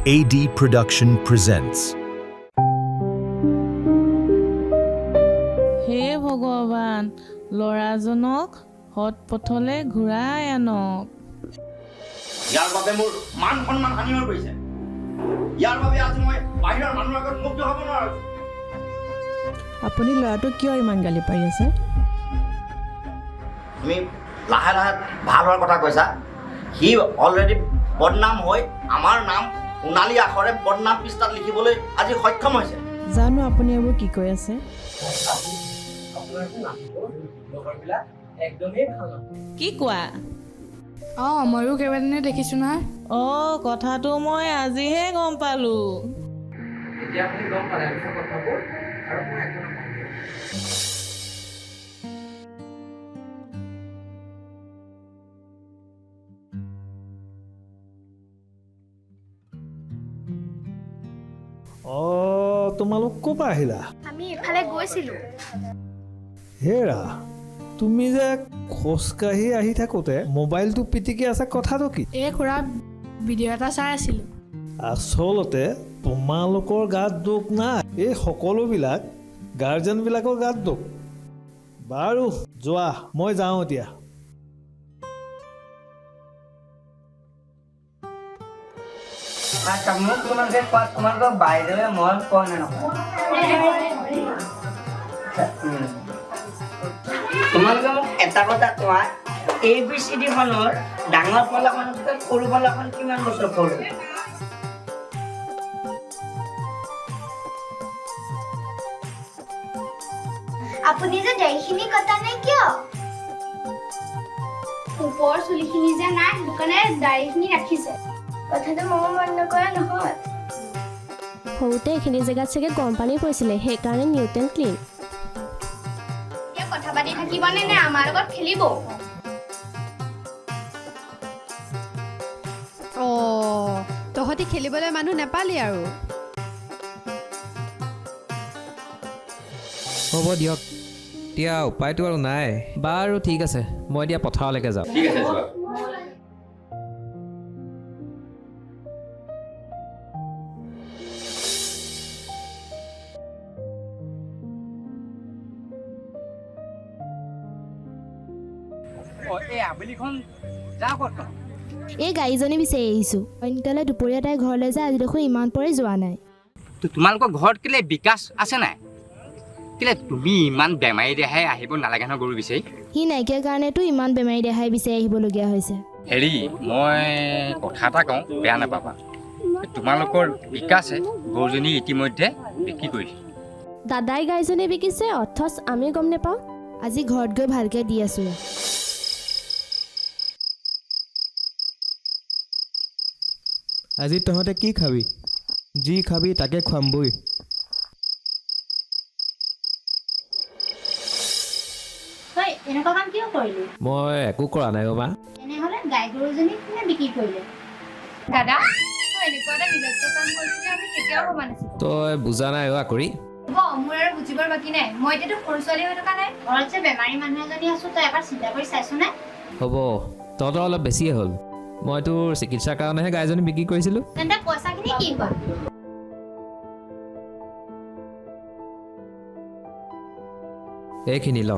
AD Production presents. হে ভগৱান, ল'ৰাজনক সৎ পথলৈ ঘূৰাই আনক। ইয়াৰ বাবে মোৰ মান সন্মান হানি হৈ পৰিছে। ইয়াৰ বাবে আজি মই বাহিৰৰ মানুহৰ আগত মুখ দেখুৱাব নোৱাৰো। আপুনি ল'ৰাটোক কিয় ইমান গালি পাৰি আছে? তুমি লাহে লাহে ভাল হোৱাৰ কথা কৈছা। সি অলৰেডি বদনাম হৈ আমাৰ নাম সোণালী আখৰে বদনাম পৃষ্ঠাত লিখিবলৈ আজি সক্ষম হৈছে। জানো আপুনি এইবোৰ কি কৈ আছে। কি কোৱা? অঁ, ময়ো কেইবাদিনো দেখিছোঁ নহয়। অঁ, কথাটো মই আজিহে গম পালোঁ। এতিয়া আপুনি গম পালে নহয় কথাবোৰ, আৰু মই একো নকওঁ। অঁ, তোমালোক ক'ৰ পৰা আহিলা? আমি এইফালে গৈছিলোঁ। হেৰা, তুমি যে খোজকাঢ়ি আহি থাকোঁতে মোবাইলটো পিটিকি আছা, কথাটো কি? এই খুৰা, ভিডিঅ' এটা চাই আছিলোঁ। আচলতে তোমালোকৰ গাত দোষ নাই, এই সকলোবিলাক গাৰ্জেনবিলাকৰ গাত দোষ। বাৰু যোৱা, মই যাওঁ এতিয়া। আচ্ছা, মোক তোমালোকে কোৱা, তোমালোকৰ বাইদেৱে মৰম কৰে নে নকৰে? তোমালোকে মোক এটা কথা কোৱা, এ বি চি ডিখনৰ ডাঙৰ ফলাখনতকৈ সৰু ফলাখন কিমান বছৰ সৰু? আপুনি যে দাড়িখিনি কটা নাই কিয়? ওপৰৰ চুলিখিনি যে নাই, সেইটো কাৰণে দাড়িখিনি ৰাখিছে। কথাটো ময়ো মন নকৰা নহয়। সৰুতে এইখিনি জেগাত চাগে গৰম পানী পৰিছিলে, সেইকাৰণে নিট এণ্ড ক্লিন। এতিয়া কথা পাতি থাকিবনে নে আমাৰ লগত খেলিব? অঁ, তহঁতি খেলিবলৈ মানুহ নাপালি আৰু। হ'ব দিয়ক, এতিয়া উপায়টো আৰু নাই। বাৰু ঠিক আছে, মই এতিয়া পথাৰলৈকে যাওঁ। ঠিক আছে, যোৱা। এই আবেলিখন যাওঁ ক'ত? এই গাড়ীজনী বিচাৰি আহিছোঁ। সোনকালে দুপৰীয়া তাই ঘৰলৈ যায়, আজি দেখোন ইমান পৰে যোৱা নাই। তোমালোকৰ ঘৰত কেলে বিকাশ আছে নাই? কেলে তুমি ইমান বেমাৰী দেহাই আহিব নালাগে নহয় গৰু বিচাৰি। সি নাইকিয়া কাৰণেতো ইমান বেমাৰী দেহাই বিচাৰি আহিবলগীয়া হৈছে। হেৰি, মই কথা এটা কওঁ, বেয়া নাপাবা। তোমালোকৰ বিকাশে গৰুজনী ইতিমধ্যে বিক্ৰী কৰিছে। দাদাই গাইজনী বিকিছে, অথচ আমি গম নাপাওঁ। আজি ঘৰত গৈ ভালকৈ দি আছোঁ। আজি তহঁতে কি খাবি? যি খাবি তাকে খুৱাম বৈ। তই এনেকুৱা কাম কিয় কৰিলি? মই একো কৰা নাই অ' মা। তেনেহ'লে গাই গৰুজনী কোনে বিক্ৰী কৰিলে? দাদা, তই এনেকুৱা এটা নিৰ্লজ্জ কাম কৰিছিলি, আমি কেতিয়াও ভবা নাছিলো। তই বুজা নাই অ' আকুৰি। হ'ব, মোৰ আৰু বুজিবৰ বাকী নাই। মই এতিয়াতো সৰু ছোৱালী হৈ থকা নাই। ঘৰত যে বেমাৰী মানুহ এজনী আছো, তই এবাৰ চিন্তা কৰি চাইছ নে? হ'ব, তহঁতৰ অলপ বেছিয়ে হ'ল। মই তোৰ চিকিৎসাৰ কাৰণেহে গাইজনী বিক্ৰী কৰিছিলোঁ। তেন্তে পইচাখিনি কি হোৱা? এইখিনি ল।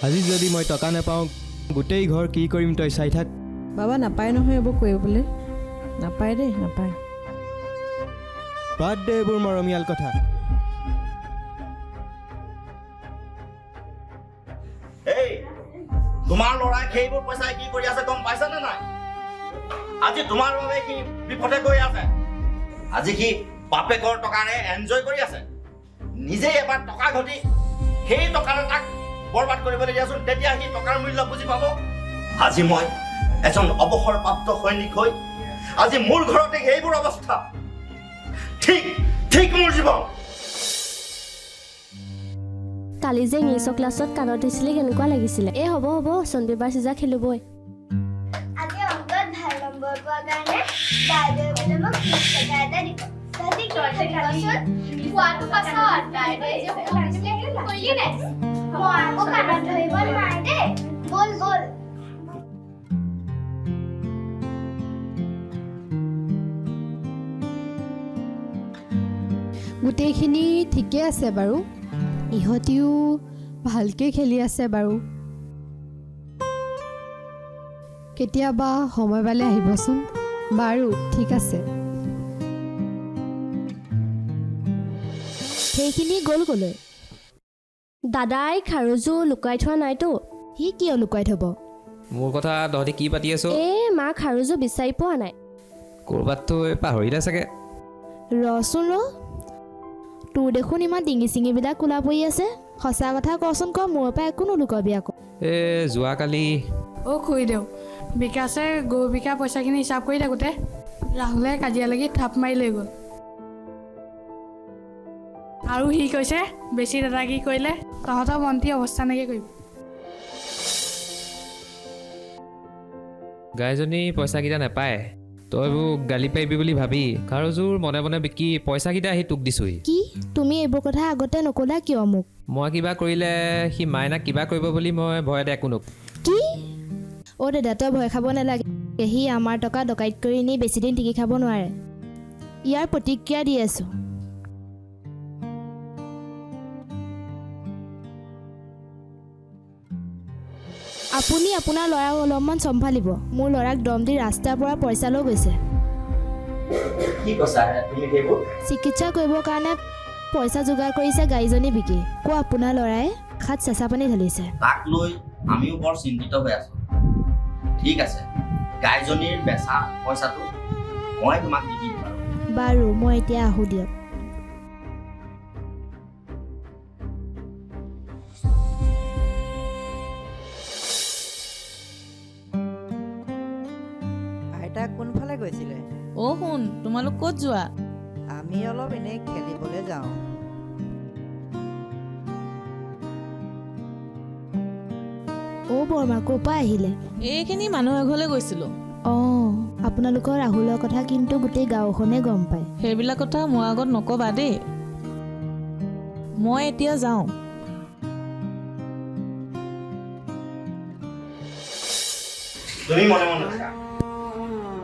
আজি যদি মই টকা নাপাওঁ, গোটেই ঘৰ কি কৰিম তই চাই থাক। বাবা, নাপায় নহয় এইবোৰ কৰিবলৈ। নাপায় দেই, নাপায়। বাদ দে এইবোৰ মৰমীয়াল কথা। এই, তোমাৰ ল'ৰাই সেইবোৰ পইচাই কি কৰি আছে গম পাইছানে নাই? আজি তোমাৰ বাবে সি বিপথে গৈ আছে। আজি সি বাপেকৰ টকাৰে এনজয় কৰি আছে। নিজেই এবাৰ টকা ঘটি সেই টকাৰে তাক বৰবাদ কৰিবলৈ দিয়াচোন, তেতিয়া সি টকাৰ মূল্য বুজি পাব। আজি মই এজন অৱসৰপ্ৰাপ্ত সৈনিক হৈ আজি মোৰ ঘৰতে সেইবোৰ অৱস্থা। ঠিক ঠিক মোৰ জীৱন। কালি যে ইংলিছৰ ক্লাছত কাণত ধৰিছিলে কেনেকুৱা লাগিছিলে? এই হ'ব হ'ব, চনবিবাৰ চিজা খেলিবই। আজি অংকত ভাল নম্বৰ পোৱাৰ কাৰণে বাইদেৱে বোলে মোক 20 টকা এটা দিব। তহঁতি কি খাবি কচোন? খোৱাটো পাছত, বাইদেৱে যে হোমৱৰ্ক দিছিলে সেইটো কৰিলি নাই? মই আকৌ কাণত ধৰিব নাই দেই। ব'ল ব'ল। গোটেইখিনি ঠিকে আছে বাৰু, ইহঁতিও ভালকৈ খেলি আছে বাৰু। কেতিয়াবা সময় পালে আহিবচোন। বাৰু ঠিক আছে। সেইখিনি গ'ল কলৈ? দাদাই খাৰুযোৰ লুকাই থোৱা নাইতো? সি কিয় লুকাই থ'ব? মোৰ কথা তহঁতি কি পাতি আছ? এই মা খাৰুযোৰ বিচাৰি পোৱা নাই। ক'ৰবাত থৈ পাহৰিলে চাগে। ৰচোন ৰ, তোৰ দেখোন ইমান ডিঙি চিঙিবিলাক কোলা পৰি আছে। সঁচা কথা কচোন ক, মোৰ পৰা একো নুলুকাবি আকৌ। এই যোৱাকালি অ' খুৰীদেউ, বিকাশে গৰু বিকা পইচাখিনি হিচাপ কৰি থাকোঁতে ৰাহুলে কাজিয়া লাগি থাপ মাৰি লৈ গ'ল। আৰু সি কৈছে বেছি দাদাগিৰি কৰিলে তহঁতৰ মন্ত্ৰী অৱস্থা নাইকিয়া কৰিব। গাইজনী পইচাকেইটা নাপায়, তইবোৰ গালি পাৰিবি বুলি ভাবি খাৰুযোৰ মনে মনে বিকি পইচাকেইটা আহি তোক দিছোহি। কি তুমি এইবোৰ কথা আগতে নকলা কিয় মোক? মই কিবা কৰিলে সি মাইনাক কিবা কৰিব বুলি মই ভয়তে একো নকওঁ। কি? অ' দাদা, তই ভয় খাব নালাগে। সি আমাৰ টকা ডকাইত কৰি নি বেছিদিন টিকি খাব নোৱাৰে। ইয়াৰ প্ৰতিক্ৰিয়া দি আছোঁ। আপুনি আপোনাৰ ল'ৰাক অলপমান চম্ভালিব। মোৰ ল'ৰাক দম দি ৰাস্তাৰ পৰা পইচা লৈ গৈছে। কি কৈছা তুমি সেইবোৰ? চিকিৎসা কৰিবৰ কাৰণে পইচা যোগাৰ কৰিছে গাড়ীজনী বিকি। আকৌ আপোনাৰ ল'ৰাই খাত চেঁচা পানী ঢালিছে। তাক লৈ আমিও বৰ চিন্তিত হৈ আছোঁ। ঠিক আছে, গাইজনীৰ বেচা পইচাটো মই তোমাক দি দিম বাৰু। বাৰু মই এতিয়া আহোঁ দিয়ক। আইতা কোনফালে গৈছিলে? অ' শুন, তোমালোক ক'ত যোৱা? আমি অলপ এনেই খেলিবলৈ যাওঁ। অ' বৰমা, ক'ৰ পৰা আহিলে? এইখিনি মানুহ এঘৰলৈ গৈছিলোঁ। অঁ, আপোনালোকৰ ৰাহুলৰ কথা কিন্তু গোটেই গাঁওখনে গম পায়। সেইবিলাক কথা মোৰ আগত নক'বা দেই। মই এতিয়া যাওঁ। তুমি মনে মনে থাকা।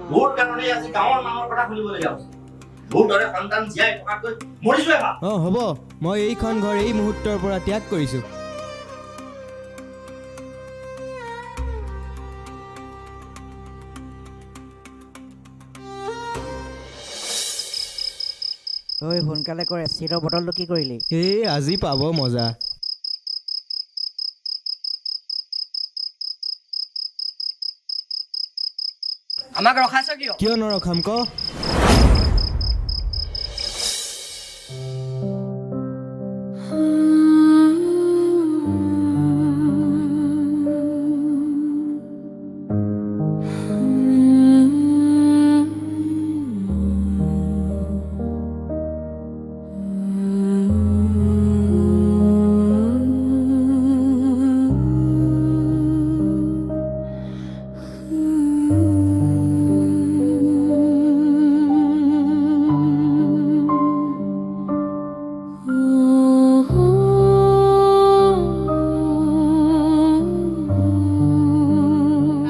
তোৰ কাৰণেই আজি গাঁৱৰ মানুহৰ কথা শুনিবলগীয়া হৈছে। তোৰ দৰে সন্তান জীয়াই থকাতকৈ মৰি যোৱাই ভাল। অঁ হ'ব, মই এইখন ঘৰ এই মুহূৰ্তৰ পৰা ত্যাগ কৰিছোঁ। ঐ সোনকালে কৰ, এচিডৰ বটলটো কি কৰিলি? এই আজি পাব মজা। আমাক ৰখাইছ কিয়? কিয় নৰখাম ক?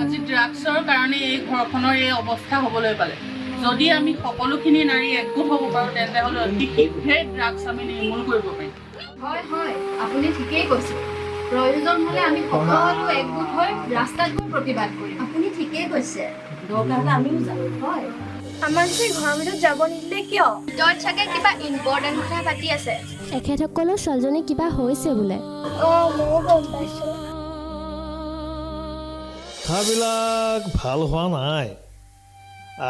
আজি ড্ৰাগছৰ কাৰণে এই ঘৰখনৰ এই অৱস্থা হ'বলৈ পালে। যদি আমি সকলোখিনি নাৰী একগোট হ'ব পাৰোঁ, তেন্তে হ'লে অতি শীঘ্ৰেই ড্ৰাগছ আমি নিৰ্মূল কৰিব পাৰিম। হয় হয়, আপুনি ঠিকেই কৈছে। প্ৰয়োজন হ'লে আমি সকলো একগোট হৈ ৰাস্তাত গৈ প্ৰতিবাদ কৰিম। আপুনি ঠিকেই কৈছে। দৰকাৰ হ'লে আমিও যাম। হয়। আমাক যে ঘৰৰ ভিতৰত যাব নিদিলে কিয়? ভিতৰত চাগে কিবা ইম্পৰ্টেণ্ট কথা পাতি আছে। এখেতসকলৰ ছোৱালীজনী কিবা হৈছে বোলে। অঁ, ময়ো গম পাইছোঁ। কথাবিলাক ভাল হোৱা নাই।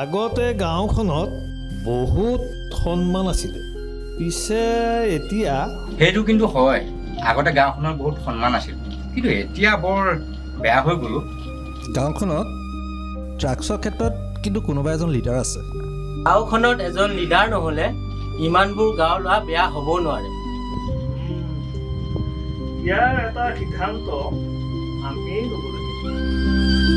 আগতে গাঁওখনত বহুত সন্মান আছিলে, পিছে এতিয়া সেইটো কিন্তু হয়। আগতে গাঁওখনৰ বহুত সন্মান আছিল, কিন্তু এতিয়া বৰ বেয়া হৈ গ'লো। গাঁওখনত ড্ৰাগছৰ ক্ষেত্ৰত কিন্তু কোনোবা এজন লিডাৰ আছে। গাঁওখনত এজন লিডাৰ নহ'লে ইমানবোৰ গাঁৱৰ ল'ৰা বেয়া হ'ব নোৱাৰে। ইয়াৰ এটা সিদ্ধান্ত আমিয়েই ল'ব লাগিব।